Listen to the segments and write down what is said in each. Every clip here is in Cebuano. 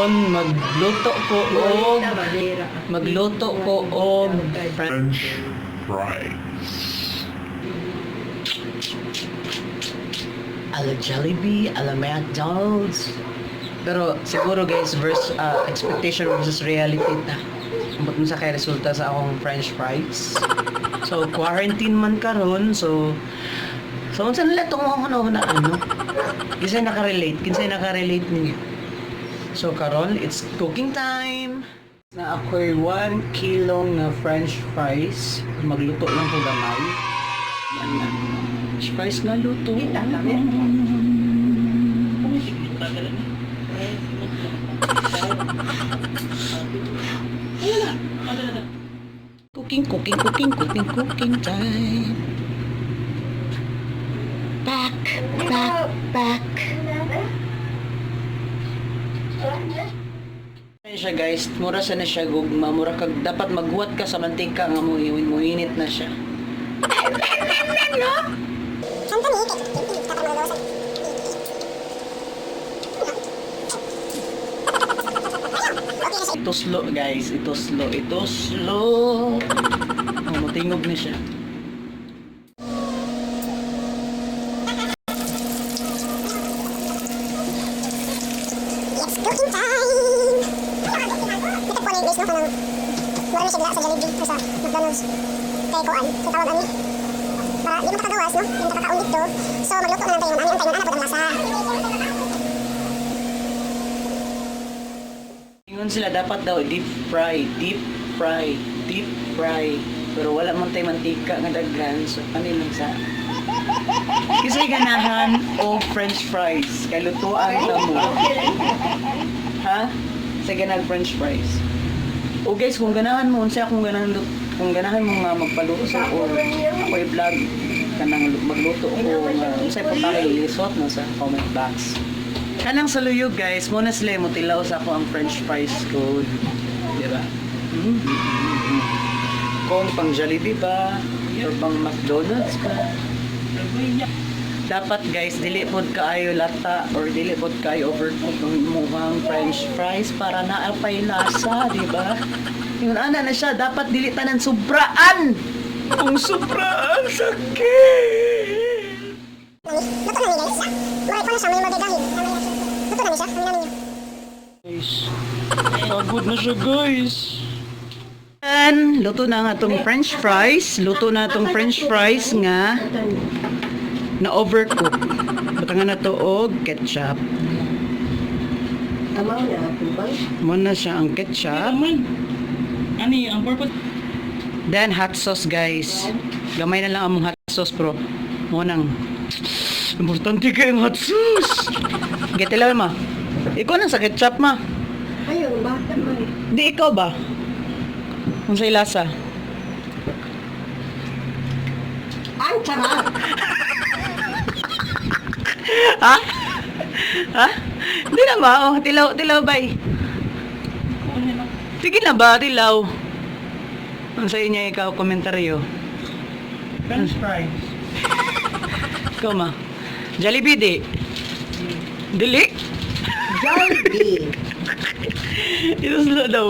Karon magluto ko og French fries. Ala Jollibee, ala McDonald's. Pero siguro, guys, versus expectation versus reality ta. Ambot mo sa kay resulta sa akong french fries. So quarantine man karon, so unsa nila tong mga ano na ano? Kinsay nakarelate? Kinsay nakarelate ninyo? So karon, it's cooking time. Na ako'y 1 kilo nga french fries. Magluto lang ko gamay. Yan na. French fries nga luto. Cooking, cooking, cooking, cooking, cooking time. Back, back, back. Ano siya, guys, mura sa na siya gugma, mura kag dapat maghuwat ka sa mantika nga mo muinit na siya. Ito slow, guys, ito slow, ito slow. Oh, mutingog na siya. It's cooking time! Ito po na yung guys, no? Kanang, mura na siya dila sa Jollibee or sa McDonald's. Kay kuan, kay tawag ani. Para di man kakagawas, no? Di man kakakaon dito. So, magluto na lang tayo ng ani, ang tayo ng ana po ang lasa. Ingon sila dapat daw deep fry, deep fry, deep fry. Pero wala man tay mantika nga daghan, so ano lang sa. Kasi ganahan o french fries kay lutuan ta mo. Ha? Sa ganag french fries. O guys, kung ganahan mo unsa kung ganahan kung ganahan mo nga magpaluto or ako i-vlog kanang magluto ko nga unsay putahe ilisot no sa comment box. Kanang sa luyog, guys, mo na sila mo tilaw sa ako ang french fries ko. Di ba? Mm. Kung pang Jollibee ba or pang McDonald's ba. Dapat, guys, dili pod kaayo lata or dili pod kaayo overcook ang imong french fries para naa pay lasa, di ba? Yun ana na siya, dapat dili tanan sobraan. Kung sobraan sakit. Nani, luto na ni guys. Mura pa na siya, may magagahid. Luto na ni siya, kami na ninyo. Guys, pagod na siya, guys. Yan, luto na nga tong french fries. Luto na tong french fries nga na overcook. Butangan na to og ketchup. Amaw na ako ba? Mo na siya ang ketchup. Ani, ang purpose Then hot sauce, guys. Gamay na lang among hot sauce bro. Mo nang importante kay ang hot sauce. Getilaw ma. Ikaw na sa ketchup ma. Ay, ang bata man. Di ikaw ba? Unsay lasa? Ang sarap! Ha? Ha? Hindi na ba? Oh, tilaw, tilaw bay. Sige na ba, tilaw? Ang sa inyo ikaw, komentaryo. French fries. Ikaw ma. Jollibee di. Dili. Jollibee! Ito slow daw.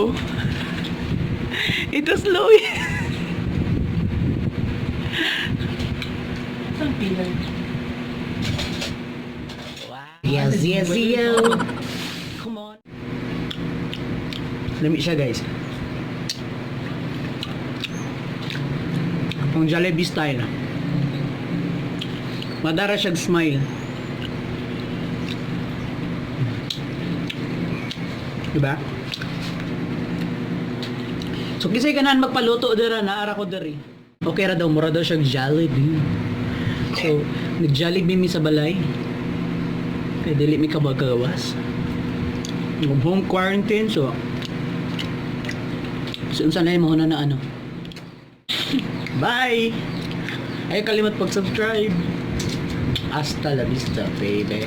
Ito slow. Saan pilay? Yes. Come on. Lami siya, guys. Ang Jollibee style. Madara siya smile. Diba? So kisay ganahan magpaluto dira naara ko diri. Okay ra daw mura daw siya Jollibee. So nag Jollibee mi sa balay. Kay dili mi kabagawas. Home quarantine so unsa na mo na ano. Bye. Ay kalimot pag-subscribe. Hasta la vista, baby.